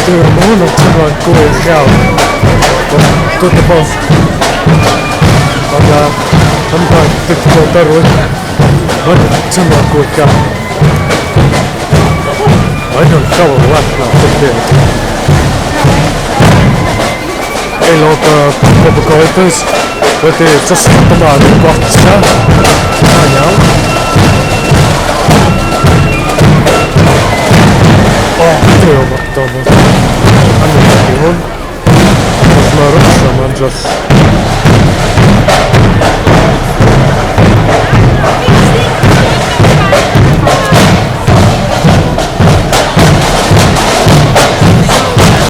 Duw, mae hwn yn teimlo'n gwych iawn. Dod o bob. Ond I'm going difficult berwyn. Mae'n teimlo'n gwych iawn. Mae'n nhw'n llawer well na ffitio. Aelod o Pobl Goeders wedi just dyma yn gwatio. Da iawn. O, Duw, McDonald's. Angen i hwn. Achos mae'r restaurant ma'n just.